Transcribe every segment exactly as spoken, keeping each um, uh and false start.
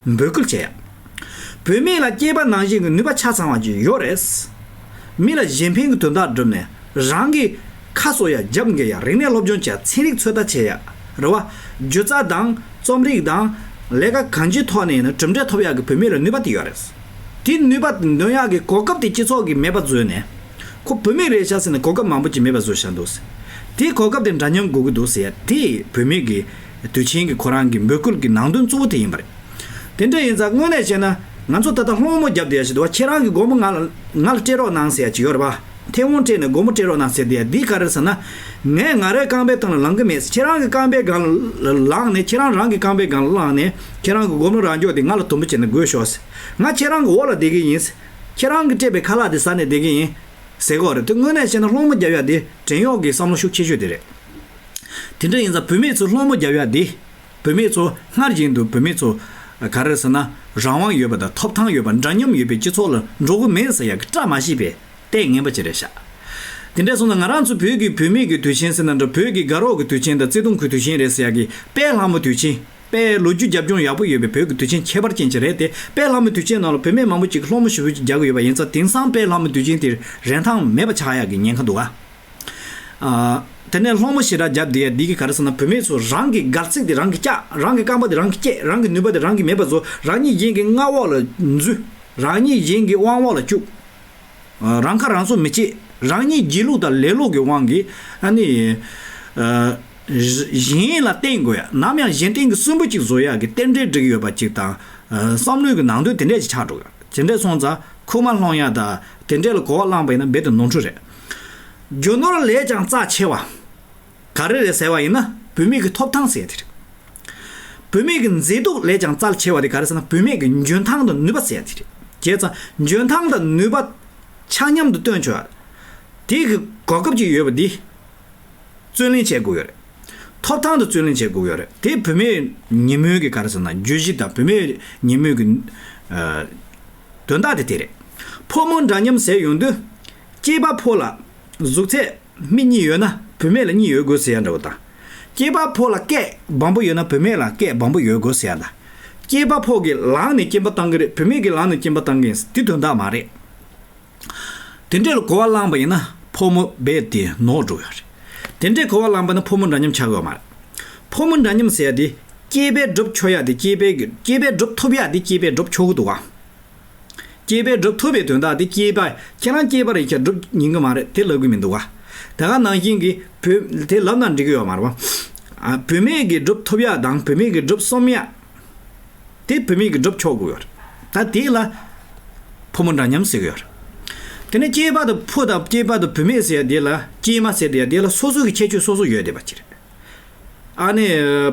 འབོད་སྐུལ་བྱེད་ཡ། བུད་མེད་ལ་སྐྱེས་པ་ནང་བཞིན་གྱི་ནུས་པ་ཆ་ཚང་བ་ཅིག་ཡོད་རེད། མི་ལ་གཞན་ཕན་གྱི་དོན་དག་བསྒྲུབས་ནས་རང་གི་ཁ་གསོ་ཡ་རྒྱབ་འགེལ་ཡ་རིག་གནས་སློབ་སྦྱོང་བྱས་ཚན་རིག་ཚོད་ལྟ་བྱེད་ཡ། རེད་བ། སྒྱུ་རྩལ་དང་རྩོམ་རིག་དང་ལས་ཀ་གང་ཅིའི་ཐོག་ནས་ཡིན་ན་གྲུབ་འབྲས་ཐོབ་ཡག་གི་བུད་མེད་ལ་ནུས་པ་དེ་ཡོད་རེད། དེ་ནུས་པ་འདོན་ཡག་གི་གོ་སྐབས་དེ་སྤྱི་ཚོགས་ཀྱིས་མེད་པ་བཟོས་ནས། ཁོ་བུད་མེད་རེད་ཤག་ཟེར་ནས་གོ་སྐབས་མང་པོ་ཅིག་མེད་པ་བཟོས་བཞག་འདུག་ཟེར། དེའི་གོ་སྐབས་དེ་འདྲ་མཉམ་དགོས་ཀྱི་འདུག་ཟེར་ཡ་དེ་བུད་མེད་ཀྱི་དུས་ཆེན་གྱི་ཁོ་རང་གི་འབོད་སྐུལ་གྱི་ནང་དོན་གཙོ་བོ་དེ་ཡིན་པ་རེད། དེ་འདྲ་ཡིན་ཙང་དངོས་གནས་བྱས་ན་ང་ཚོ་ད་ལྟ་སློང་མོ་བརྒྱབ་བསྡད་ཡ་ཞིག་འདུག་བ། ཁྱེད་རང་གི་སྒོར་མོ་ང་ལ་ང་ལ་སྤྲད་རོགས་གནང་ཟེར་ཡ་ཅིག་ཡོད་རེད་བ། མཐེ་བོང་སྤྲད་ནས་སྒོར་མོ་སྤྲད་རོགས་གནང་ཟེར་བསྡད་ཡ་འདི་ག་རེ་ཟེར་ན། ངས་ང་རའི་རྐང་པའི་སྟེང་ལ་ལངས་ཀྱི་མེད། ཁྱེད་རང་གི་རྐང་པའི་སྒང་ལ་ལངས་ནས་ཁྱེད་རང་རང་གི་རྐང་པའི་སྒང་ལ་ལངས་ནས་ཁྱེད་རང་གི་སྒོར་མོ་རང་འཇོག་དེ་ང་ལ་དུམ་བུ་བྱས་ནས་དགོས་ཤོག་ཟེར། ང་ཁྱེད་རང་གི་འོག་ལ་བསྡད་ཀྱི་ཡིན་ཟེར། ཁྱེད་རང་གི་སྤྲད་པའི་ཁ་ལག་དེ་ཟ་ནས་བསྡད་ཀྱི་ཡིན་ཟེར་གྱི་ཡོད་རེད། དེ་དངོས་གནས་བཤད་ན་སློང་མོ་རྒྱབ་ཡ་དེ་བྲན་གཡོག་གི་བསམ་བློ་ཤུགས་ཆེ་ཤོས་དེ་རེད། དེ་འདྲ་ཡིན་ཙང་བུད་མེད་ཚོ་སློང་མོ་རྒྱབ་ཡ་དེ། བུད་མེད་ཚོ་སྔར་བཞིན་དུ་བུད་མེད་ཚོ་ག་རེ་ཟེར་ན་རང་དབང་ཡོད་པ་དང་ཐོབ་ཐང་ཡོད་པ་འདྲ་མཉམ་ཡོད་པའི་སྤྱི་ཚོགས་ལ་འགྲོ་གི་མེད་ཟེར་ཡ་གི་བཀྲ་མ་ཤིས་པའི་ལྟས་ངན་པ་ཅིག་རེད་ཤག་དེ་འདྲ་སོང་ཙང་ང་རང་ཚོ་བོད་ཀྱི་བུད་མེད་ཀྱི་དུས་ཆེན་ཟེར་ན་འདྲ། བོད་ཀྱི་དགའ་རོགས་ཀྱི་དུས་ཆེན་དང་བརྩེ་དུང་གི་དུས་ཆེན་རེད་ཟེར་ཡ་གི་དཔལ་ལྷ་མོ་དུས་ཆེན། དཔེ་ལོ་རྒྱུས་རྒྱབ་ལྗོངས་ཡག་པོ་ཡོད་པའི་བོད་ཀྱི་དུས་ཆེན་ཁྱད་པར་ཅན་ཅིག་རེད་དེ། དཔེ་ལྷ་མོའི་དུས་ཆེན་ནང་ལ་བུད་མེད་མང་པོ་ཅིག་གིས་སློང་མོ་ཞེ་པོ་ཅིག་རྒྱག་གི་ཡོད་པ་ཡིན་ཙང་། དེང་སང་དཔེ་ལྷ་མོའི་དུས་ཆེན་དེ་རིན་ཐང་མེད་པ་ཆགས་ཡག་གི་ཉེན་ཁ་འདུག་ག་ཨ། དེ་ནས་སློང་མོ་ཞེ་དྲག་བརྒྱབ་བསྡད་ཡ་འདི་གིས་ག་རེ་ཟེར་ན། བུད་མེད་ཚོ་རང་གི་སྒལ་ཚིགས་དེ་རང་གིས་བཅག་རང་གི་རྐང་པ་དེ་རང་གིས་བཅད། རང་གི་ནུས་པ་དེ་རང་གིས་མེད་པ་བཟོ། རང་ཉིད་གཞན་གྱི་མངའ་འོག་ལ་འཛུལ། རང་ཉིད་གཞན་གྱི་དབང་འོག་ལ་བཅུག་རང་ཁ་རང་གསོ་མི་བྱེད། རང་ཉིད་སྒྱིད་ལུག་དང་ལེ་ལོ་གི་དབང་གིས་ཨ་ནི། ཨ། གཞན་ལ་བརྟེན་དགོས་ཡ། ནམ་ཡང་གཞན་བརྟེན་གྱི་སྲིན་པོ་གཅིག་བཟོ་ཡག་གི་རྟེན་འབྲེལ་སྒྲིག་ཡོད་པ་གཅིག་དང་། ཨ། བསམ་བློའི་གི་ནང་དོན་དེ་འདྲས་ཅིག་ཆགས་འགྲོ་གི། དེ་འདྲས་སོང་ཙང་ཁུག་མ་སློང་ཡ་དང་དེ་འདྲས་ལ་གོ་བ་བླངས་པ་ཡིན་ན་རྦད་དེ་ནོར་འཁྲུལ་རེད། རྒྱུ་ནོར་ལས་ཀྱང་རྩ་ཆེ་བ། ག་རེ་རེད་ཟེར་བ་ཡིན་ན་བུད་མེད་ཀྱི་ཐོབ་ཐང་ཟེར་དེ་རེད། བུད་མེད་ཀྱི་མཛེས་སྡུག་ལས་ཀྱང་རྩ་ཆེ་བ་དེ་ག་རེ་ཟེར་ན་བུད་མེད་ཀྱི་འཇོན་ཐང་དང་ནུས་པ་ཟེར་དེ་རེད། བྱས་ཙང་འཇོན་ཐང་དང་ནུས་པ་ཆ་མཉམ་དུ་སྟོན་ཆོག་ཡ། དེ་གི་གོ་སྐབས་ཅིག་ཡོད་པ་འདི་བརྩོན་ལེན་བྱེད་དགོས་ཡོད་རེད། ཐོབ་ཐང་དུ་བརྩོན་ལེན་བྱེད་དགོས་ཡོད་རེད། དེ་བུད་མེད་ཉིན་མོའི་གི་ག་རེ་ཟེར་ན་བརྗོད་གཞི་དང་བུད་མེད་ཉིན་མོའི་གི་ཨ། དོན་དག་དེ་དེ་རེད། ཕོ་མོ་འདྲ་མཉམ་ཟེར་ཡོང་དུས། སྐྱེས་པ་ཕོ་ལ་གཟུགས་ཚད་མི་གཉིས་ཡོད་ན་བུད་མེད་ལ་གཉིས་ཡོད་དགོས་ཟེར་ཡ་འདྲ་བོ་དང་། སྐྱེས་པ་ཕོ་ལ་སྐད་སྦོམ་པོ་ཡོད་ན་བུད་མེད་ལ་སྐད་སྦོམ་པོ་ཡོད་དགོས་ཟེར་ཡ་དང་། སྐྱེས་པ་ཕོ་གིས་ལངས་ནས་སྐྱེས་པ་བཏང་གི་རེད། བུད་མེད་ཀྱིས་ལངས་ནས་སྐྱེས་པ་བཏང་གི་ཡིན། དེ་དོན་དག་མ་རེད། དེ་འདྲས་ལ་གོ་བ་བླངས་པ་ཡིན་ན་ཕོ་མོ་རྦད་དེ་ནོར་འགྲོ་ཡོད་རེད། དེ་འདྲས་གོ་བ་བླངས་པ་ན་ཕོ་མོ་འདྲ་མཉམ་ཆགས་ཡོད་མ་རེད། ཕོ་མོ་འདྲ་མཉམ་ཟེར་ཡ་དེ་སྐྱེས་པས་སྒྲུབ་ཆོག་ཡ་དེ་སྐྱེས་པས་སྐྱེས་པས་སྒྲུབ་ཐུབ་ཡ་དེ་སྐྱེས་པས་སྒྲུབ་ཆོག་གི་འདུག་ག་སྐྱེས་པས་སྒྲུབ་ཐུབ་པའི་དོན་དག་དེ་སྐྱེས་པ། ཁྱེད་རང་སྐྱེས་པ་རེད། ཁྱེད་སྒྲུབ་ཉན་གི་མ་རེད། དེ་ལབ་གི་མི་འདུག་ག་དེ་ག་ནང་བཞིན་གྱི་བུད་དེ་ལབ་ན་འགྲིག་གི་ཡོད་མ་རེད་པ། ཨ། བུད་མེད་ཀྱིས་སྒྲུབ་ཐུབ་ཡ་དང་བུད་མེད་ཀྱིས་སྒྲུབ་སྲུང་ཡ། དེ་བུད་མེད་ཀྱིས་སྒྲུབ་ཆོག་གི་ཡོད་རེད། ད་དེ་ལ་ཕོ་མོ་འདྲ་མཉམ་ཟེར་གི་ཡོད་རེད། དེ་ནས་སྐྱེས་པ་དང་ཕོ་དང་སྐྱེས་པ་དང་བུད་མེད་ཟེར་ཡ་དེ་ལ་སྐྱེས་མ་ཟེར་དེ་ཡ་དེ་ལ་སོ་སོ་གི་ཁྱད་ཆོས་སོ་སོ་ཡོད་བསྡད་པ་ཅིག་རེད། ཨ་ནི་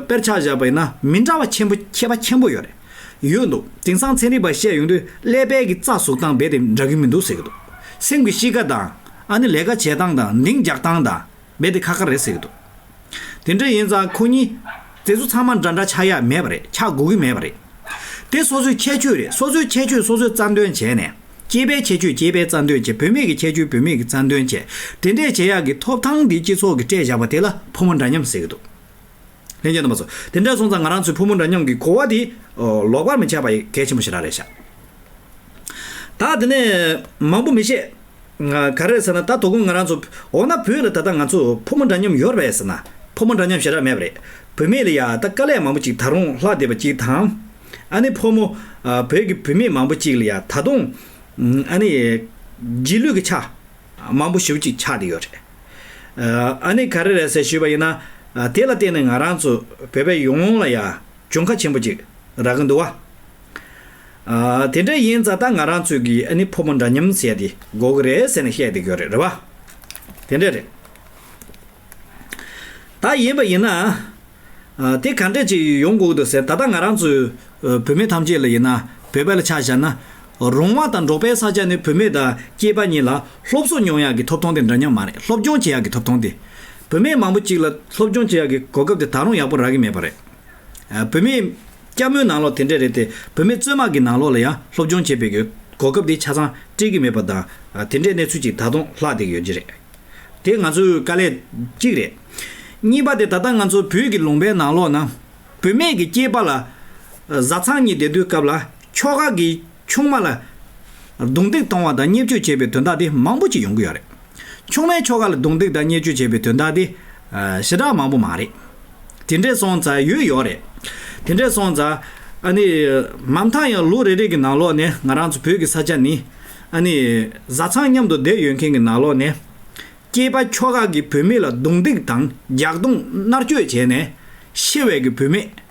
དཔེར་ཆ་བཞག་པ་ཡིན་ན་མི་འདྲ་བ་ཆེན་པོ་ཁྱད་པར་ཆེན་པོ་ཡོད་རེད། ཡོད་འདུག་དེང་སང་ཚན་རིག་པ་བཤད་ཡོང་དུས་ཀླད་པའི་གི་རྩ་གཟུགས་སྟངས་རྦད་དེ་འདྲ་གི་མི་འདུག་ཟེར་གི་འདུག་སེམས་ཀྱི་གཤིས་ཀ་དང་ཨ་ནི་ལས་ཀ་བྱེད་སྟངས་དང་ལྡིང་རྒྱག་སྟངས་དང་རྦད་དེ་ཁག་ཁག་རེད་ཟེར་གི་འདུག་དེ་འདྲ་ཡིན་ཙང་ཁོ་གཉིས་དེ་ཚོ་ཚང་མ་འདྲ་འདྲ་ཆགས་ཡ་མེད་པ་རེད། ཆགས་དགོས་ཀྱི་མེད་པ་རེད། དེ་སོ་སོའི་ཁྱད་ཆོས་རེད། སོ་སོའི་ཁྱད་ཆོས་སོ་སོས་རྩ་འདོན་བྱས་ནས། སྐྱེས་པའི་ཁྱད་ཆོས་སྐྱེས་པས་རྩ་འདོན་བྱས། བུད་མེད་ཀྱི་ཁྱད་ཆོས་བུད་མེད་ཀྱིས་རྩ་འདོན་བྱས། དེ་འདྲས་བྱེད་ཡག་གི་ཐོབ་ཐང་འདི་སྤྱི་ཚོགས་ཀྱིས་སྤྲད་བཞག་པ་དེ་ལ་ཕོ་མོ་འདྲ་མཉམ་ཟེར་གྱི་འདུག་ལྷན་རྒྱས་རྣམ་པ་ཚོ། དེ་འདྲས་སོང་ཙང་ང་རང་ཚོའི་ཕོ་མོ་འདྲ་མཉམ་གྱི་གོ་བ་འདི་ལོག་པར་མི་ཆགས་པ་ཡི་གལ་ཆེན་པོ་ཞེ་དྲག་རེད་ཤག་ད་དེ་ནས་མང་པོ་མི་བཤད། ང་ག་རེ་ཟེར་ན་ད་དོ་དགོང་ང་རང་ཚོ་འོ་ན་བོད་ལ་ད་ལྟ་ང་ཚོ་ཕོ་མོ་འདྲ་མཉམ་ཡོད་རེད་པས་ཟེར་ན་ཕོ་མོ་འདྲ་མཉམ་ཞེ་དྲག་མེད་པ་རེད། བུད་མེད་ལ་ཡ་ད་དཀའ་ལས་མང་པོ་ཅིག་ད་རུང་ལྷག་བསྡད་པ་ཅིག་དང་། ཨ་ནི་ཕོ་མོ་ཨ་བོད་ཀྱི་བུད་མེད་མང་པོ་ཅིག་ལ་ཡ་ད་དུང་ཨ་ནི་རྗེས་ལུས་ཀྱི་ཆ་མང་པོ་ཞེ་པོ་ཅིག་ཆགས་བསྡད་ཡོད་རེད། ཨ་ནི་ག་རེ་རེད་ཟེར་ཞུས་པ་ཡིན་ན་དེ་ལ་བརྟེན་ནས་ང་རང་ཚོ་བོད་པའི་ཡོངས་ལ་ཡ། གྱོང་ཁ་ཆེན་པོ་ཅིག་རག་གི་འདུག་བ། ཨ། དེ་འདྲ་ཡིན་ཙང་ད་ང་རང་ཚོས་ཀྱི་ཨ་ནི་ཕོ་མོ་འདྲ་མཉམ་ཟེར་ཡ་དེ་དགོས་ཀྱི་རེད་ཟེར་ནས་བཤད་བསྡད་ཀྱི་ཡོད་རེད། རེད་བ། དེ་འདྲ་རེད། ད་ཡིན་པ་ཡིན་ན། ཨ། དེ་ག་འདྲ་ཅིག་ཡོང་དགོས་ཀྱི་འདུག་ཟེར། ད་ལྟ་ང་རང་ཚོའི་བུད་མེད་ཐམས་ཅད་ལ་ཡིན་ན་བོད་པ་ལ་ཆ་བཞག་ན། རོང་བ་དང་འབྲོག་པའི་ས་ཆ་ནས་བུད་མེད་དང་སྐྱེས་པ་གཉིས་ལ་སློབ་གསོ་མྱོང་ཡག་གི་ཐོབ་ཐང་དེ་འདྲ་མཉམ་མ་རེད། སློབ་སྦྱོང་བྱེད་ཡག་གི་ཐོབ་ཐང་དེ། བུད་མེད་མང་པོ་ཅིག་ལ་སློབ་སྦྱོང་བྱེད་ཡག་གི་གོ་སྐབས་དེ་ད་རུང་ཡག་པོ་རག་གི་མེད་པ་རེད། བུད་མེད་སྐྱ་མོའི་ནང་ལོགས་དེ་འདྲས་རེད་དེ། བུད་མེད་བཙུན་མ་གི་ནང་ལོགས་ལ་ཡང་སློབ་སྦྱོང་བྱེད་པའི་གི་གོ་སྐབས་དེ་ཆ་ཚང་སྤྲད་ཀྱི་མེད་པ་དང་། དེ་འདྲའི་གནས་ཚུལ་ཅིག་ད་དུང་ལྷག་བསྡད་ཀྱི་ཡོད་ཀྱི་རེད། དེ་ང་ཚོའི་དཀའ་ལས་གཅིག་རེད། གཉིས་པ་དེ་ད་ལྟ་ང་ཚོ་བོད་ཀྱི་ལུང་པའི་ནང་ལོགས་ན་བུད་མེད་ཀྱི་སྐྱེས་པ་ལ་ བཟའ་ཚང་གཉིས་བསྡད་དུས་སྐབས་ལ་ཁྱོ་ག་གིས་ཆུང་མ་ལ་རྡུང་རྡེག་གཏོང་བ་དང་བརྙས་བཅོས་བྱས་པའི་དོན་དག་དེ་མང་པོ་ཅིག་ཡོང་གི་ཡོད་རེད། ཆུང་མས་ཁྱོ་ག་ལ་རྡུང་རྡེག་དང་བརྙས་བཅོས་བྱས་པའི་དོན་དག་དེ་ཞེ་དྲག་མང་པོ་མ་རེད། དེ་འདྲས་སོང་ཙང་ཡོད་ཡོད་རེད། དེ་འདྲས་སོང་ཙང་ཨ་ནི་མ་མཐའ་ཡང་ལོ་རེ་རེ་གི་ནང་ལོགས་ནས་ང་རང་ཚོ་བོད་ཀྱི་ས་ཆ་ནི་ཨ་ནི་བཟའ་ཚང་མཉམ་དུ་བསྡད་ཡོད་མཁན་གྱི་ནང་ལོགས་ནས། སྐྱེས་པ་ཁྱོ་ག་གིས་བུད་མེད་ལ་རྡུང་རྡེག་དང་རྒྱག་རྡུང་མནར་གཅོད་བྱས་ནས་ཤི་བའི་གི་བུད་མེད་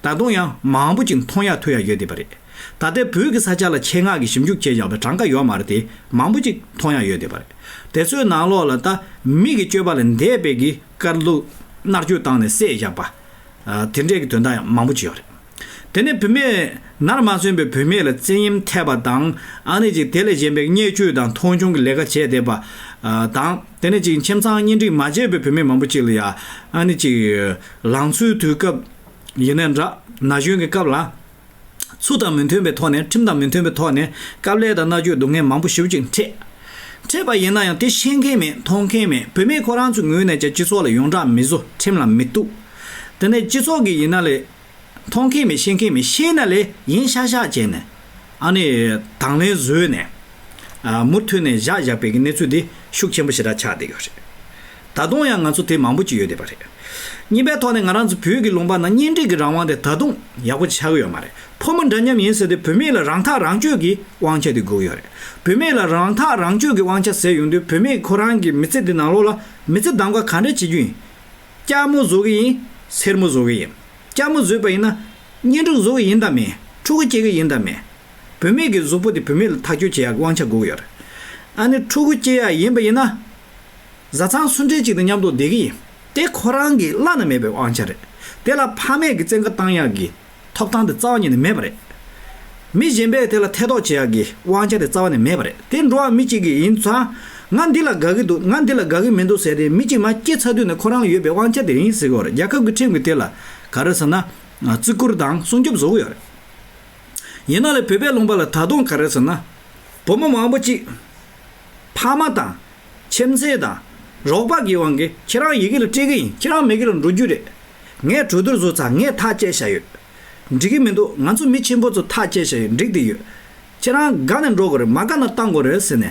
ད་དུང་ཡང་མང་པོ་ཅིག་མཐོང་ཡ་ཐོས་ཡ་ཡོད་བསྡད་པ་རེད། ད་ལྟའི་བོད་ཀྱི་ས་ཆ་ལ་ཆེད་མངགས་ཀྱི་ཞིབ་འཇུག་བྱས་བཞག་པའི་གྲངས་ཀ་ཡོད་མ་རེད་དེ་མང་པོ་ཅིག་མཐོང་ཡ་ཡོད་བསྡད་པ་རེད། དེ་ཚོའི་ནང་ལོགས་ལ་ད་མི་གི་སྤྱོད་པ་ལས་འདས་པའི་གི་དཀའ་སྡུག་མནར་གཅོད་བཏང་ནས་བསད་བཞག་པ། དེ་འདྲས་ཀྱི་དོན་དག་ཡང་མང་པོ་ཅིག་ཡོད་རེད། དེ་ནས་བུད་མེད་ནར་མ་སོན་པའི་བུད་མེད་ལ་བཙན་གཡེམ་ཐེབས་པ་དང་ཨ་ནི་ཅིག་དེ་ལས་གཞན་པའི་བརྙས་བཅོས་དང་མཐོང་ཆུང་གི་ལས་ཀ་བྱས་བསྡད་པ་དང་དེ་ནས་ཅིག་ཁྱིམ་ཚང་གཉེན་སྒྲིག་མ་བྱས་པའི་བུད་མེད་མང་པོ་ཅིག་ལ་ཡ་ཨ་ནི་ཅིག་ལང་ཚོའི་དུས་སྐབས་ཡིན་ན་འདྲ་ན་གཞོན་གྱི་སྐབས་ལ། ཚུལ་དང་མི་མཐུན་པའི་ཐོག་ནས་ཁྲིམས་དང་མི་མཐུན་པའི་ཐོག་ནས་དཀའ་ལས་དང་མནར་གཅོད་སྡུག་བསྔལ་མང་པོ་ཞེ་པོ་ཅིག་འཕྲད། འཕྲད་པ་ཡིན་ན་ཡང་དེ་ཤེས་མཁན་མེད་མཐོང་མཁན་མེད་བུད་མེད་ཁོ་རང་ཚོའི་ངོས་ནས་ཀྱང་སྤྱི་ཚོགས་ལ་ཡོངས་གྲགས་མི་བཟོ་ཁྲིམས་ལ་མི་གཏུག་དེ་ནས་སྤྱི་ཚོགས་ཀྱི་ཡིན་ན་ལས་མཐོང་མཁན་མེད་ཤེས་མཁན་མེད་ཤེས་ན་ལས་ཡིན་ཤག་ཤག་བྱས་ནས་ཨ་ནི་དང་ལེན་བཟོས་ནས་མུ་མཐུད་ནས་བཞག་བཞག་པའི་གི་གནས་ཚུལ་དེ་ཤུགས་ཆེན་པོ་ཞེ་དྲག་ཆགས་བསྡད་ཡོད་རེད། ད་དུང་ཡང་ང་ཚོ་དེ་མང་པོ་ཅིག་ཡོད་བསྡད་པ་རེད། གཉིས་པའི་ཐོག་ནས་ང་རང་ཚོ་བོད་ཀྱི་ལུང་པ་ན་གཉེན་སྒྲིག་གི་རང་དབང་དེ་ད་དུང་ཡག་པོ་ཆགས་ཀྱི་ཡོད་མ་རེད། ཕོ་མོ་འདྲ་མཉམ་ཡིན་ཟེར་དུས་བུད་མེད་ལ་རང་ཐག་རང་གཅོད་ཀྱི་དབང་ཆ་དེ་དགོས་ཀྱི་ཡོད་རེད། བུད་མེད་ལ་རང་ཐག་རང་གཅོད་ཀྱི་དབང་ཆ་ཟེར་ཡོང་དུས་བུད་མེད་ཁོ་རང་གི་མི་ཚེ་འདི་ནང་ལོགས་ལ་མི་ཚེ་གདམ་ག་ག་འདྲ་བྱེད་རྒྱུ་ཡིན། སྐྱ་མོ་བཟོ་གི་ཡིན། སེར་མོ་བཟོ་གི་ཡིན། སྐྱ་མོ་བཟོས་པ་ཡིན་ན་གཉེན་གྲོགས་བཟོ་གི་ཡིན་དམ་མེད། ཕྲུ་གུ་སྐྱེ་གི་ཡིན་དམ་མེད། བུད་མེད་ཀྱི་གཟུགས་པོ་དེ་བུད་མེད་ལ་ཐག་གཅོད་བྱེད་ཡག་དབང་ཆ་དགོས་ཀྱི་ཡོད་རེད། ཨ་ནི་ཕྲུ་གུ་སྐྱེ་ཡག་ཡིན་པ་ཡིན་ན། བཟའ་ཚང་སུ་འདྲ་ཅིག་དང་མཉམ་དུ་བསྡད་ཀྱི་ཡིན། དེ་ཁོ་རང་གི་བླ་ན་མེད་པའི་དབང་ཆ་རེད། དེ་ལ་ཕ་མས་ཀྱི་བཙན་བཀའ་བཏང་ཡག་གི་ཐོབ་ཐང་དེ་རྩ་བ་ཉིད་ནས་མེད་པ་རེད། མི་གཞན་པས་དེ་ལ་ཐེ་གཏོགས་བྱེད་ཡག་གི་དབང་ཆ་དེ་རྩ་བ་ནས་མེད་པ་རེད། དེ་འགྲོ་བ་མི་གཅིག་གི་ཡིན་ཙང་། ང་འདི་ལ་དགའ་གི་འདུག་ང་འདི་ལ་དགའ་གི་མི་འདུག་ཟེར་ཏེ་མི་གཅིག་མར་སྐྱེས་ཚར་དུས་ནས་ཁོ་རང་ལ་ཡོད་པའི་དབང་ཆ་དེ་རེད་ཟེར་གྱི་ཡོད་རེད། རྒྱལ་ཁབ་ཀྱི་ཁྲིམས་ཀྱིས་དེ་ལ་ག་རེ་ཟེར་ན། བརྩི་བཀུར་དང་སྲུང་སྐྱོབ་བཟོ་གི་ཡོད་རེད། ཡིན་ན་ལས་བོད་པའི་ལུང་པ་ལ་ད་དུང་ག་རེ་ཟེར་ན། བུ་མོ་མང་པོ་གཅིག་ཕ་མ་དང་། ཁྱིམ་མཚེས་དང་། རོགས་པ་གི་དབང་གིས་ཁྱེད་རང་ཡི་གེ་ལ་སྤྲད་གི་ཡིན། ཁྱེད་རང་མི་གེ་ལ་འགྲོ་རྒྱུ་རེད། ངས་གྲོས་བསྡུར་བཟོས་ཚར། ངས་ཐག་བཅད་བཞག་ཡོད། འགྲིག་གི་མི་འདུག་ང་ཚོ་མི་ཆེན་པོ་ཚོ་ཐག་བཅད་བཞག་ཡོད། འགྲིག་བསྡད་ཡོད། ཁྱེད་རང་དགའ་ན་འགྲོ་དགོས་རེད། མ་དགའ་ན་བཏང་དགོས་རེད་ཟེར་ནས།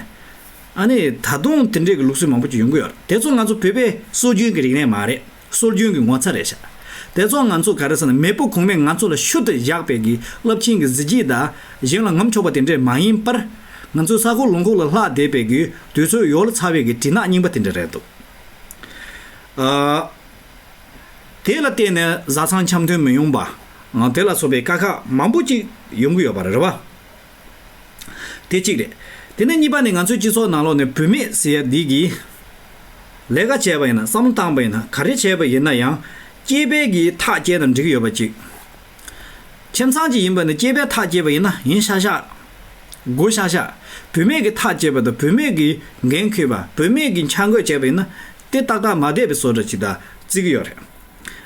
ཨ་ནི་ད་དུང་དེ་འདྲས་ཀྱི་ལུགས་སྲོལ་མང་པོ་ཅིག་ཡོང་གི་ཡོད་རེད། དེ་ཚོ་ང་ཚོ་བོད་པའི་སྲོལ་རྒྱུན་གྱི་རིག་གནས་མ་རེད། སྲོལ་རྒྱུན་གྱི་ངོ་ཚ་རེད་ཤག་དེ་ཚོ་ང་ཚོ་ག་རེ་ཟེར་ན་མེས་པོ་གོང་མས་ང་ཚོ་ལ་ཤུལ་དུ་བཞག་པའི་གི་རླབས་ཆེན་གྱི་གཟི་བརྗིད་དང་གཞན་ལ་ངོམ་ཆོག་པ་དེ་འདྲས་མ་ཡིན་པར། ང་ཚོའི་ས་ཁུག་ལུང་ཁུག་ལ་ལྷག་བསྡད་པའི་གི་དུས་ཚོད་ཡོལ་ཚར་བའི་གི་དྲི་ནག་རྙིང་པ་དེ་འདྲས་རེད་འདུག་ཨ། དེ་ལ་བརྟེན་ནས་བཟའ་ཚང་འཆམ་མཐུན་མི་ཡོང་པ། ཨ། དེ་ལ་སོགས་པའི་དཀའ་ཁག་མང་པོ་ཅིག་ཡོང་གི་ཡོད་པ་རེད་པ། དེ་གཅིག་རེད། དེ་ནས་གཉིས་པ་ནི་ང་ཚོའི་སྤྱི་ཚོགས་ནང་ལོགས་ནས་བུད་མེད་ཟེར་ཡ་འདི་གིས་ལས་ཀ་བྱས་པ་ཡིན་ན་བསམ་བློ་བཏང་པ་ཡིན་ན་ག་རེ་བྱས་པ་ཡིན་ན་ཡང་སྐྱེས་པའི་གི་ཐག་བཅད་ན་འགྲིག་གི་ཡོད་པ་གཅིག་ཁྱིམ་ཚང་གཅིག་ཡིན་པ་ནི་སྐྱེས་པའི་ཐག་བཅད་པ་ཡིན་ན་ཡིན་ཤག་ཤག་སྒོ་ཤག་ཤག་བུད་མེད་ཀྱི་ཐག་བཅད་པ་དང་བུད་མེད་ཀྱི་འགན་འཁུར་བ་བུད་མེད་ཀྱི་འཆར་འགོད་བྱས་པ་ཡིན་ན་དེ་ཏག་ཏག་མ་བསྡད་པའི་བཟོ་འདྲ་ཅིག་ད་བརྩི་གི་ཡོད་རེད།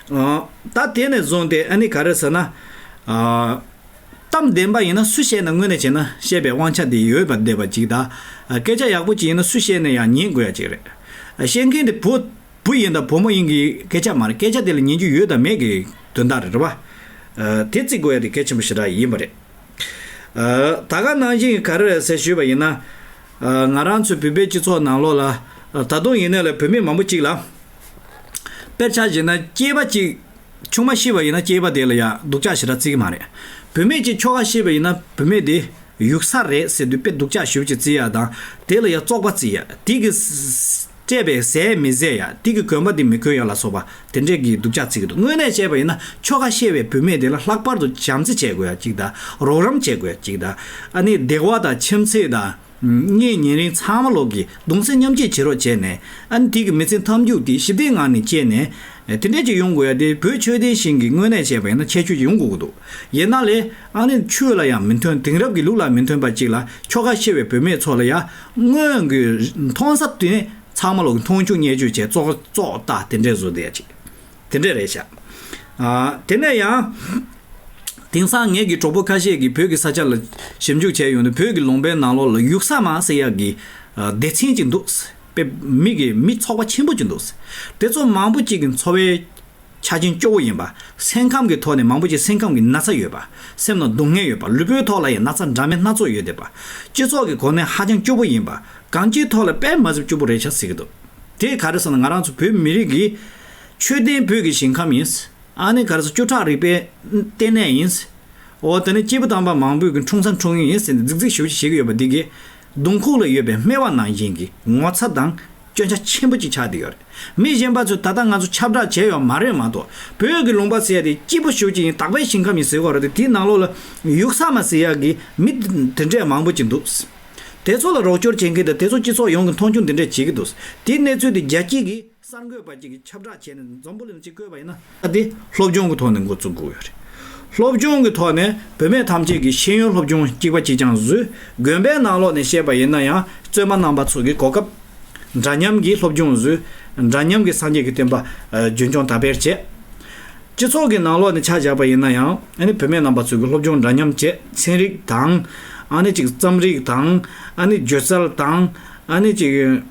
ཨ། ད་དེ་ནས་བཟུང་སྟེ་ཨ་ནི་ག་རེ་ཟེར་ན། ཨ། གཏམ་བདེན་པ་ཡིན་ན་སུ་བཤད་ན་དངོས་གནས་བྱས་ན་བཤད་པའི་དབང་ཆ་དེ་ཡོད་པ་བསྡད་པ་ཅིག་དང་། སྐད་ཆ་ཡག་པོ་ཅིག་ཡིན་ན་སུ་བཤད་ན་ཡང་ཉན་དགོས་ཡ་ཅིག་རེད། བཤད་མཁན་དེ་བུ་བུ་ཡིན་དང་བུ་མོ་ཡིན་གྱི་སྐད་ཆ་མ་རེད། སྐད་ཆ་དེ་ལ་ཉན་རྒྱུ་ཡོད་དང་མེད་ཀྱི་དོན་དག་རེད་རེད་པ། དེ་བརྩི་དགོས་ཡ་དེ་གལ་ཆེན་པོ་ཞེ་དྲག་ཡིན་པ་རེད། ད་ག་ནང་བཞིན་ག་རེ་རེད་ཟེར་ཞུས་པ་ཡིན་ན། ང་རང་ཚོའི་བོད་པའི་སྤྱི་ཚོགས་ནང་ལོགས་ལ་ད་དུང་ཡིན་ནའི་ལ་བུད་མེད་མང་པོ་ཅིག་ལ། དཔེར་ཆ་བཞག་ན་སྐྱེས་པ་གཅིག་ཆུང་མ་ཤི་བ་ཡིན་ན་སྐྱེས་པ་དེ་ལ་ཡང་སྡུག་ཅག་ཞེ་དྲག་བརྩི་གི་མ་རེད། བུད་མེད་ཅིག་ཁྱོ་ག་ཤི་བ་ཡིན་ན་བུད་མེད་དེ་ཡུགས་ས་རེད་ཟེར་དུས་དཔེ་སྡུག་ཅག་ཞེ་པོ་ཅིག་བརྩི་ཡ་དང་དེ་ལ་ཡང་བཙོག་པ་བརྩི་ཡ་དེ་གི་སྤྲད་པའི་ཟས་མི་བཟས་ཡ་དེ་གི་གོན་པ་དེ་མི་གོན་ཡ་ལ་སོགས་པ་དེ་འདྲས་ཀྱི་སྡུག་ཅག་བརྩི་གི་འདུག་དངོས་གནས་བཤད་པ་ཡིན་ན་ཁྱོ་ག་ཤི་བའི་བུད་མེད་དེ་ལ་ལྷག་པར་དུ་བྱམས་བརྩེ་བྱེད་དགོས་ཡ་གཅིག་དང་རོགས་རམ་བྱེད་དགོས་ཡ་གཅིག་དང་ཨ་ནི་སྡེ་བ་དང་ཁྱིམ་མཚེས་དང་། གཉེན་ཉེ་རིང་ཚང་མ་ལོག་གིས་གདུང་སེམས་མཉམ་སྐྱེད་བྱེད་རོགས་བྱས་ནས་ཨ་ནི་དེ་གི་མི་ཚེ་མཐའ་མཇུག་དེ་ཞི་བདེའི་ངང་ནས་སྐྱེལ་ནས་དེ་འདྲས་ཅིག་ཡོང་དགོས་ཡ་དེ་བོད་ཆོས་ལྡན་ཞིང་གི་དངོས་གནས་བྱས་པ་ཡིན་ན་ཁྱད་ཆོས་ཅིག་ཡོང་དགོས་ཀྱི་འདུག་ཡིན་ན་ལས་ཨ་ནི་ཆོས་ལ་ཡང་མི་མཐུན་དེང་རབས་ཀྱི་ལུགས་ལ་མི་མཐུན་པ་ཅིག་ལ་ཁྱོ་ག་ཤི་བའི་བུད་མེད་ཚོ་ལ་ཡང་སྔོན་གྱི་མཐོང་ས་དེ་ནས་ཚང་མ་ལོག་གི་མཐོང་ཆུང་བརྙས་བཅོས་བྱས་བཙོག་བཙོག་ལྟ་དེ་འདྲས་བཟོ་བསྡད་ཡ་ཅིག་དེ་འདྲས་རེད་ཤག་ཨ། དེ་ནས་ཡང་། དེང་སང་ངེད་ཀྱི་གྲོགས་པོ་ཁ་ཤས་ཀྱིས་བོད་ཀྱི་ས་ཆ་ལ་ཞིབ་འཇུག་བྱས་ཡོང་དུས་བོད་ཀྱི་ལུང་པའི་ནང་ལོགས་ལ་ཡུགས་ས་མ་ཟེར་ཡག་གི་སྡེ་ཚན་ཅིག་འདུག་དཔེ་མི་གི་མི་ཚོགས་པ་ཆེན་པོ་ཅིག་འདུག་དེ་ཚོ་མང་པོ་ཅིག་གི་འཚོ་བའི་ ཆ་རྐྱེན་སྐྱོ་བོ་ཡིན་པ། སེམས་ཁམས་ཀྱི་ཐོག་ནས་མང་པོ་ཅིག་སེམས་ཁམས་ཀྱི་ན་ཚ་ཡོད་པ། སེམས་ནང་སྡུག་བསྔལ་ཡོད་པ། ལུས་པོའི་ཐོག་ལ་ཡང་ན་ཚ་འདྲ་མིན་སྣ་ཚོགས་ཡོད་བསྡད་པ། སྤྱི་ཚོགས་ཀྱི་གོ་གནས་ཧ་ཅང་སྐྱོ་བོ་ཡིན་པ། གང་ཅིའི་ཐོག་ལ་དཔེ་མ་སྲིད་སྐྱོ་པོ་རེད་ཤག་ཟེར་གྱི་འདུག་དེ་ག་རེ་ཟེར་ན། ང་རང་ཚོ་བོད་མི་རིགས་ཀྱི་ཆོས་ལྡན་བོད་ཀྱི་ཞིང་ཁམས་ཡིན། ཨ་ནི་ག་རེ་ཟེར། བཅུ་ཕྲག་རིག་པའི་ལྟེ་གནས་ཡིན། འོ་དེ་ནས་སྐྱེས་བུ་དམ་པ་མང་པོས་ཀྱི་འཁྲུངས་ས་འཁྲུངས་ཡུལ་ཡིན་ཟེར་ནས་རྫིག་རྫིག་ཞེ་པོ་ཅིག་བྱེད་ཀྱི་ཡོད་པ་འདི་གིས། གདོང་ཁུག་ལ་ཡོད་པའི་སྨེ་བ་ནང་བཞིན་གྱི་ངོ་ཚ་དང་སྐྱོན་ཆ་ཆེན་པོ་ཅིག་ཆགས་བསྡད་ཡོད་རེད། མི་གཞན་པ་ཚོས་ད་ལྟ་ང་ཚོ་ཁྱབ་བསྒྲགས་བྱས་ཡོད་མ་རེད་མ་གཏོགས། བོད་ཀྱི་ལུང་པ་ཟེར་ཡ་དེ་སྐྱིད་པོ་ཞེ་པོ་ཅིག་ཡིན། དག་པའི་ཞིང་ཁམས་ཡིན་ཟེར་གྱི་ཡོད་རེད་དེ། དེའི་ནང་ལོགས་ལ་ཡུགས་ས་མ་ཟེར་ཡ་གི་མི་དེ་འདྲས་མང་པོ་ཅིག་འདུག་དེ་ཚོ་ལ་རོགས་སྐྱོར་བྱེད་མཁན་དང་། དེ་ཚོ་སྤྱི་ཚོགས་ཡོངས་ཀྱི་མཐོང་ཆུང་དེ་འདྲས་བྱེད་ཀྱི་འདུག་དེའི་གནས་ཚུལ་དེ་རྒྱལ་སྤྱི་གི་གསར་འགོད་པ་གཅིག་གིས་ཁྱབ་བསྒྲགས་བྱས་ནས། འཛམ་བུ་གླིང་ལ་གཅིག་བཀོད་པ་ཡིན་ན། ད་དེ་སློབ་སྦྱོང་གི་ཐོག་ནས་འགོ་བཙུགས་དགོས་ཡོད་རེད། སློབ་སྦྱོང་གི་ཐོག་ནས་བུད་མེད་ཐམས་ཅད་ཀྱིས་ཤེས་ཡོན་སློབ་སྦྱོང་གཅིག་པ་གཅིག་རྐྱང་བཟོས། དགོན་པའི་ནང་ལོགས་ནས་བཤད་པ་ཡིན་ན་ཡང་། བཙུན་མ་རྣམ་པ་ཚོ་གིས་གོ་སྐབས་འདྲ་མཉམ་གྱི་སློབ་སྦྱོང་བཟོས། འདྲ་མཉམ་གྱི་སངས་རྒྱས་ཀྱི་བསྟན་པ་ཨ་རྒྱུན་སྐྱོང་དར་སྤེལ་བྱས། སྤྱི་ཚོགས་ཀྱི་ནང་ལོགས་ནས་ཆ་བཞག་པ་ཡིན་ན་ཡང་། ཨ་ནི་བུད་མེད་རྣམ་པ་ཚོ་གིས་སློབ་སྦྱོང་འདྲ་མཉམ་བྱས། ཚན་རིག་དང་། ཨ་ནི་ཅིག་རྩོམ་རིག་དང་། ཨ་ནི་སྒྱུ་རྩལ་དང་། ཨ་ནི་ཅིག་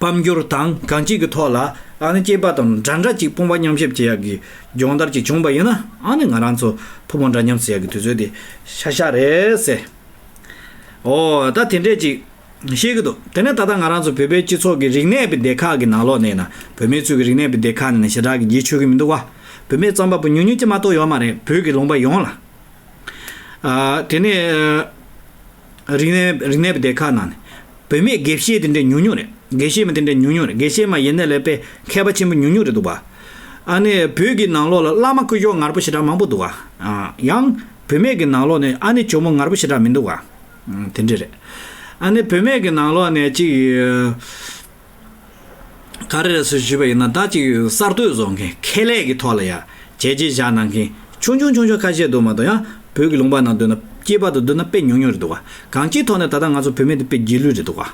དཔལ་འབྱོར་དང་གང་ཅིའི་ཐོག་ལ། ཨ་ནི་སྐྱེས་པ་དང་འདྲ་འདྲ་ཅིག་དཔུང་པ་མཉམ་གཤིབ་བྱེད་ཡག་གི་སྦྱོང་བརྡར་ཅིག་བྱུང་བ་ཡིན་ན། ཨ་ནི་ང་རང་ཚོ་ཕོ་མོ་འདྲ་མཉམ་ཟེར་ཡག་གི་དུས་ཚོད་དེ་ཤར་ཤར་རེད་ཟེར། འོ་ད་དེ་འདྲས་ཅིག་བཤད་ཀྱི་འདུག་དེ་ནས་ད་ལྟ་ང་རང་ཚོ་བོད་པའི་སྤྱི་ཚོགས་ཀྱི་རིག་གནས་པའི་སྡེ་ཁག་གི་ནང་ལོགས་ནས་ན། བུད་མེད་ཚོའི་གི་རིག་གནས་པའི་སྡེ་ཁག་ནས་ན་ཞེ་དྲག་གི་རྒྱས་ཆོག་གི་མི་འདུག་བ། བུད་མེད་རྩོམ་པ་པོ་ཉུང་ཉུང་ཅིག་མ་གཏོགས་ཡོད་མ་རེད། བོད་ཀྱི་ལུང་པ་ཡོངས་ལ། ཨ། དེ་ནས་རིག་གནས་རིག་གནས་པའི་སྡེ་ཁག་ནང་ནས་བུད་མེད་དགེ་བཤེས་དེ་འདྲས་ཉུང་ཉུང་རེད། དགེ་བཤེས་མ་དེ་འདྲས་ཉུང་ཉུང་རེད། དགེ་བཤེས་མ་ཡིན་ནའི་ལས་དཔེ་མཁས་པ་ཆེན་པོ་ཉུང་ཉུང་རེད་འདུག་བ། ཨ་ནི་བོད་ཀྱི་ནང་ལོགས་ལ་བླ་མ་སྐུ་ཞབས་ངར་པོ་ཞེ་དྲག་མང་པོ་འདུག་བ། ཨ། ཡང་བུད་མེད་ཀྱི་ནང་ལོགས་ནས་ཨ་ནི་ཇོ་མོ་ངར་པོ་ཞེ་དྲག་མི་འདུག་བ། ཨ། དེ་འདྲས་རེད། ཨ་ནི་བུད་མེད་ཀྱི་ནང་ལོགས་ནས་ཅིག་ག་རེ་རེད་ཟེར་ཞུས་པ་ཡིན་ན། ད་ཅིག་གསར་གཏོད་བཟོ་མཁན། ཁེ་ལས་ཀྱི་ཐོག་ལ་ཡ་བྱས་རྗེས་བཞག་གནང་མཁན་ཆུང་ཆུང་ཆུང་ཆུང་ཁ་ཤས་འདུག་མ་གཏོགས། ཡང་བོད་ཀྱི་ལུང་པ་ནང་བསྡུར་ན། སྐྱེས་པ་དང་བསྡུར་ན་དཔེ་ཉུང་ཉུང་རེད་འདུག་བ། གང་ཅིའི་ཐོག་ནས་ད་ལྟ་ང་ཚོ་བུད་མེད་དེ་དཔེ་རྗེས་ལུས་རེད་འདུག་བ།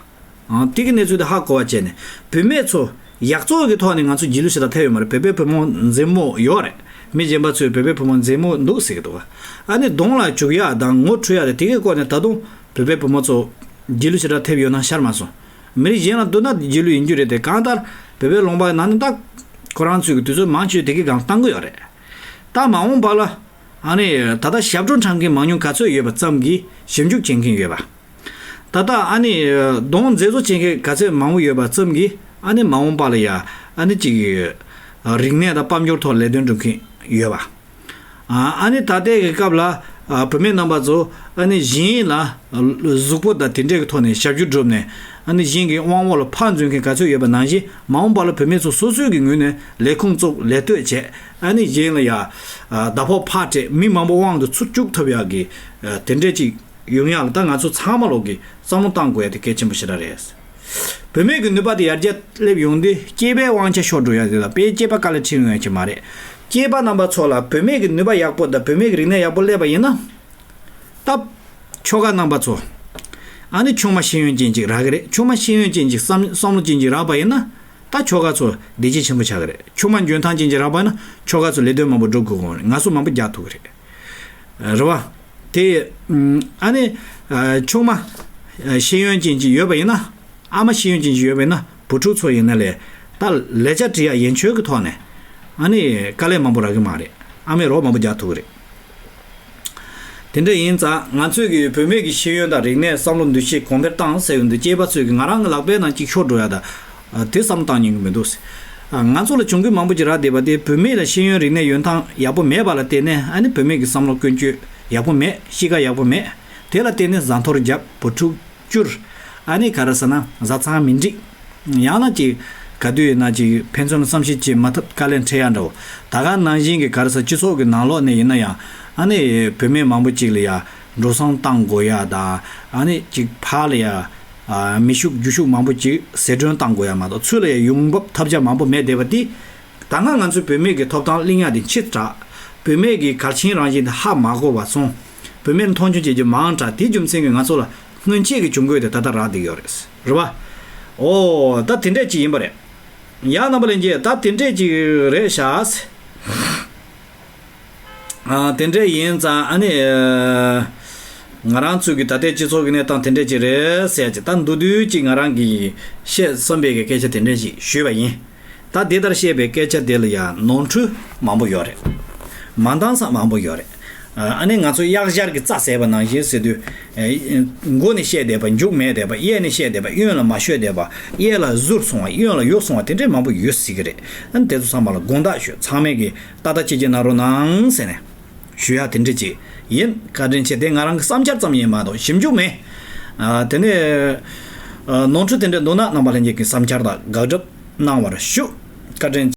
ཨང་། དེ་གི་གནས་ཚུལ་དེ་ཧ་གོ་བ་བྱས་ནས། བུད་མེད་ཚོ་ཡག་བཙོག་གི་ཐོག་ནས་ང་ཚོ་རྗེས་ལུས་ཞེ་དྲག་ཐེབས་ཡོད་མ་རེད། བོད་པའི་བུ་མོ་མཛེས་མོ་ཡོད་རེད། མི་གཞན་པ་ཚོས་བོད་པའི་བུ་མོ་མཛེས་མོ་འདུག་ཟེར་གྱི་འདུག་བ། ཨ་ནི་གདོང་ལ་བྱུག་ཡག་དང་ངོ་འཕྲོད་ཡག་དེ། དེ་གི་སྐོར་ནས་ད་དུང་བོད་པའི་བུ་མོ་ཚོ་རྗེས་ལུས་ཞེ་དྲག་ཐེབས་ཡོད་ན་ཤར་མ་སོང་། མི་རིགས་གཞན་ལ་བསྡུར་ན་རྗེས་ལུས་ཡིན་རྒྱུ་རེད་དེ། གང་ལྟར་བོད་པའི་ལུང་པ་ནང་ནས་ད་ཁོ་རང་ཚོའི་གི་དུས་ཚོད་མང་ཆེ་བ་དེ་གི་སྒང་བཏང་གི་ཡོད་རེད། ད་མ་འོངས་པ་ལ། ཨ་ནི་ད་ལྟ་ཞབས་བྲོ་འཁྲབ་མཁན་མང་ཉུང་ག་ཚོད་ཡོད་པ་ཙམ་གྱིས་ཞིབ་འཇུག་བྱེད་མཁན་ཡོད་པ། ད་ལྟ་ཨ་ནི་གདོང་མཛེས་བཟོ་བྱེད་མཁན་ག་ཚོད་མང་པོ་ཡོད་པ་ཙམ་གྱིས། ཨ་ནི་མ་འོངས་པ་ལ་ཡ། ཨ་ནི་ཅིག་རིག་གནས་དང་དཔལ་འབྱོར་ཐོག་ལས་དོན་སྒྲུབ་མཁན་ཡོད་པ། ཨ་ནི་ད་ལྟའི་གི་སྐབས་ལ། ཨ། བུད་མེད་རྣམ་པ་ཚོ་ཨ་ནི་གཞན་ལ་གཟུགས་པོ་དང་དེ་འདྲའི་གི་ཐོག་ནས་ཞབས་ཞུ་བསྒྲུབས་ནས། ཨ་ནི་གཞན་གྱི་དབང་འོག་ལ་ཕར་འཛུལ་མཁན་ག་ཚོད་ཡོད་པ་ནང་བཞིན། མ་འོངས་པ་ལ་བུད་མེད་ཚོ་སོ་སོའི་གི་ངོས་ནས་ལས་ཁུངས་བཙུགས། ལས་གཏོད་བྱས། ཨ་ནི་གཞན་ལ་ཡ། ཨ། ཟླ་ཕོགས་ཕར་སྤྲད། མི་མང་པོ་དབང་དུ་ཚུར་བཅུག་ཐུབ་ཡག་གི། ཨ། དེ་འདྲའི་ཅིག་ཡོང་ཡག་ལ་ད་ང་ཚོ་ཚང་མ་ལོག་གིས་བསམ་བློ་བཏང་དགོས་ཡ་དེ་གལ་ཆེན་པོ་ཞེ་དྲག་རེད། བུད་མེད་ཀྱི་ནུས་པ་དེ་ཡར་རྒྱས་སླེབས་ཡོང་དུས། སྐྱེས་པའི་དབང་ཆ་ཤོར་འགྲོ་ཡ་དེ་དང་། དཔེ་སྐྱེས་པ་དཀའ་ལས་ཁྲིད་ཡོང་ཡ་ཅིག་མ་རེད། སྐྱེས་པ་རྣམ་པ་ཚོ་ལ་བུད་མེད་ཀྱི་ནུས་པ་ཡག་པོ་དང་བུད་མེད་ཀྱི་རིག་གནས་ཡག་པོ་སླེབས་པ་ཡིན་ན། ད་ཁྱོ་ག་རྣམ་པ་ཚོ། ཨ་ནི་ཆུང་མ་ཤེས་ཡོན་ཅན་ཅིག་རག་གི་རེད། ཆུང་མ་ཤེས་ཡོན་ཅན་ཅིག་བསམ་བསམ་བློ་ཅན་ཅིག་རག་པ་ཡིན་ན། ད་ཁྱོ་ག་ཚོ་བདེ་སྐྱིད་ཆེན་པོ་ཆགས་ཀྱི་རེད། ཆུང་མ་འཇོན་ཐང་ཅན་ཅིག་རག་པ་ན། ཁྱོ་ག་ཚོ་ལས་དོན་མང་པོ་སྒྲུབ་དགོས་ཀྱི་རེད། ངལ་གསོ་མང་པོ་རྒྱག་ཐུབ་ཀྱི་རེད། རེད་བ། དེ། ཨ་ནི་ཆུང་མ་ཤེས་ཡོན་ཅན་ཅིག་ཡོད་པ་ཡིན་ན། ཨ་མ་ཤེས་ཡོན་ཅན་ཅིག་ཡོད་པ་ཡིན་ན། བུ་ཕྲུག་ཚོ་ཡིན་ན་ལས། ད་ལས་བྱ་བྲི་ཡ་ཡན་ཆོད་ཀྱི་ཐོག་ནས། ཨ་ནི་དཀའ་ལས་མང་པོ་རག་གི་མ་རེད། ཨ་མས་རོགས་མང་པོ་རྒྱག་ཐུབ་ཀྱི་རེད། དེ་འདྲ་ཡིན་ཙང་། ང་ཚོས་ཀྱི་བུད་མེད་ཀྱི་ཤེས་ཡོན་དང་རིག་གནས། བསམ་བློ་འདུ་ཤེས་གོང་འཕེལ་བཏང་ཟེར་ཡོང་དུས། སྐྱེས་པ་ཚོས་ཀྱི་ང་རང་གི་ལག་པའི་ནང་གཅིག་ཤོར་འགྲོ་ཡ་ད། ཨ། དེ་བསམ་བློ་བཏང་མྱོང་གི་མི་འདུག་ཨ། ང་ཚོ་ལ་གྱོང་གུད་མང་པོ་ཅིག་རག་བསྡད་པ་དེ། བུད་མེད་ལ་ཤེས་ཡོན་རིག་གནས་ཡོན་ཐང་ཡག་པོ་མེད་པ་ལ་བརྟེན་ནས། ཨ་ནི་བུད་མེད་ཀྱི་བསམ་བློ་ཀུན་སྤྱོད་ཡག་པོ་མེད། གཤིས་ཀ་ཡག་པོ་མེད། དེ་ལ་བརྟེན་ནས་བཟའ་འཐོར་བརྒྱབ། བུ་ཕྲུག་བསྐྱུར། ཨ་ནི་ག་རེ་ཟེར་ན། བཟའ་ཚང་མི་འགྲིག། ཡང་ན་ཅིག་ག་དུས་ཡིན་ན་ཅིག་ཕན་ཚུན་བསམ་ཤེས་བྱེད་མ་ཐུབ། དཀའ་ལས་འཕྲད་ཡ་འདྲ་བོ། ད་ག་ནང་བཞིན་གྱི་ག་རེ་ཟེར། སྤྱི་ཚོགས་ཀྱི་ནང་ལོགས་ནས་ཡིན་ན་ཡང་། ཨ་ནི་བུད་མེད་མང་པོ་ཅིག་ལ་ཡ་འགྲོ་སོང་བཏང་དགོས་ཡ་དང་། ཨ་ནི་ཅིག་ཕར་ལ་ཡ། ཨ། མི་ཤུགས་རྒྱུ་ཤུགས་མང་པོ་ཅིག་ཟད་གྲོན་བཏང་དགོས་ཡ་མ་གཏོགས། ཚུར་ལ་ཡ་ཡོང་འབབ་ཐབས་ཆག་མང་པོ་མེད་བསྡད་པ་དེ། ད་སྔ་ང་ཚོའི་བུད་མེད་ཀྱི་ཐོབ་ཐང་གླེང་ཡ་དེ་ཕྱི་དྲགས། བུད་མེད་ཀྱི་གལ་ཆེན་རང་བཞིན་དེ་ཧ་མ་གོ་བ་སོང་། བུད་མེད་ལ་མཐོང་ཆུང་བྱེད་རྒྱུ་མང་དྲགས། དེའི་རྒྱུ་མཚན་གྱིས་ང་ཚོ་ལ་སྔོན་ཆད་ཀྱི་གྱོང་གུད་དེ་ད་ལྟ་རག་བསྡད་ཡོད་རེད། རེད་བ། འོ། ད་དེ་འདྲས་ཅིག་ཡིན་པ་རེད། ཡ། རྣམ་པ་ལྷན་རྒྱས། ད་དེ་འདྲས་ཅིག་རེད་ཤག་ཨ། དེ་འདྲས་ཡིན་ཙང་། ཨ་ནི། ཨ། ང་རང་ཚོའི་གི་ད་ལྟའི་སྤྱི་ཚོགས་ཀྱི་གནས་སྟངས་དེ་འདྲས་ཅིག་རེད་ཟེར་ཅིག་ད་མདོར་བསྡུས་ཅིག་ང་རང་གིས་བཤད་བསམ་པའི་གི་སྐད་ཆ་དེ་འདྲས་ཅིག་ཞུས་པ་ཡིན། ད་དེ་ལྟར་བཤད་པའི་སྐད་ཆ་དེ་ལ་ཡང་ནོར་འཁྲུལ་མང་པོ་ཡོད་རེད། མ་འདང་ས་མང་པོ་ཡོད་རེད། ཨ་ནི་ང་ཚོ་གཡག་ཞར་གྱི་རྩྭ་ཟས་པ་ནང་བཞིན་ཟེར་དུས། མགོ་ནས་བཤད་བསྡད་པ། མཇུག་མེད་བསྡད་པ། གཡས་ནས་བཤད་བསྡད་པ། གཡོན་ལ་མ་ཤོད་བསྡད་པ། གཡས་ལ་ཟུར་སོང་བ། གཡོན་ལ་ཡུར་སོང་བ། དེ་འདྲས་མང་པོ་ཡོད་སྲིད་ཀྱི་རེད། ཨ་ནི་དེ་ཚོ་ཚང་མ་ལ་དགོངས་དག་ཞུ། ཚང་མས་ཀྱི་ཏག་ཏག་ཅིག་ཅིག་གནང་རོགས་གནང་ཟེར་ནས་ཞུ་ཡ་དེ་འདྲས་ཅིག་ཡིན། བཀའ་དྲིན་ཆེ། དེ་ང་རང་གི་བསམ་འཆར་ཙམ་ཡིན་མ་གཏོགས་ཞིབ་འཇུག་མེད། ཨ་དེ་ནས་ཨ་ནོར་འཁྲུལ་དེ་འདྲས་འདུག་ན་རྣམ་པ་ལྷན་རྒྱས་ཀྱི་བསམ་འཆར་དང་དགག་སྒྲུབ་གནང་བར་ཞུ། བཀའ་དྲིན།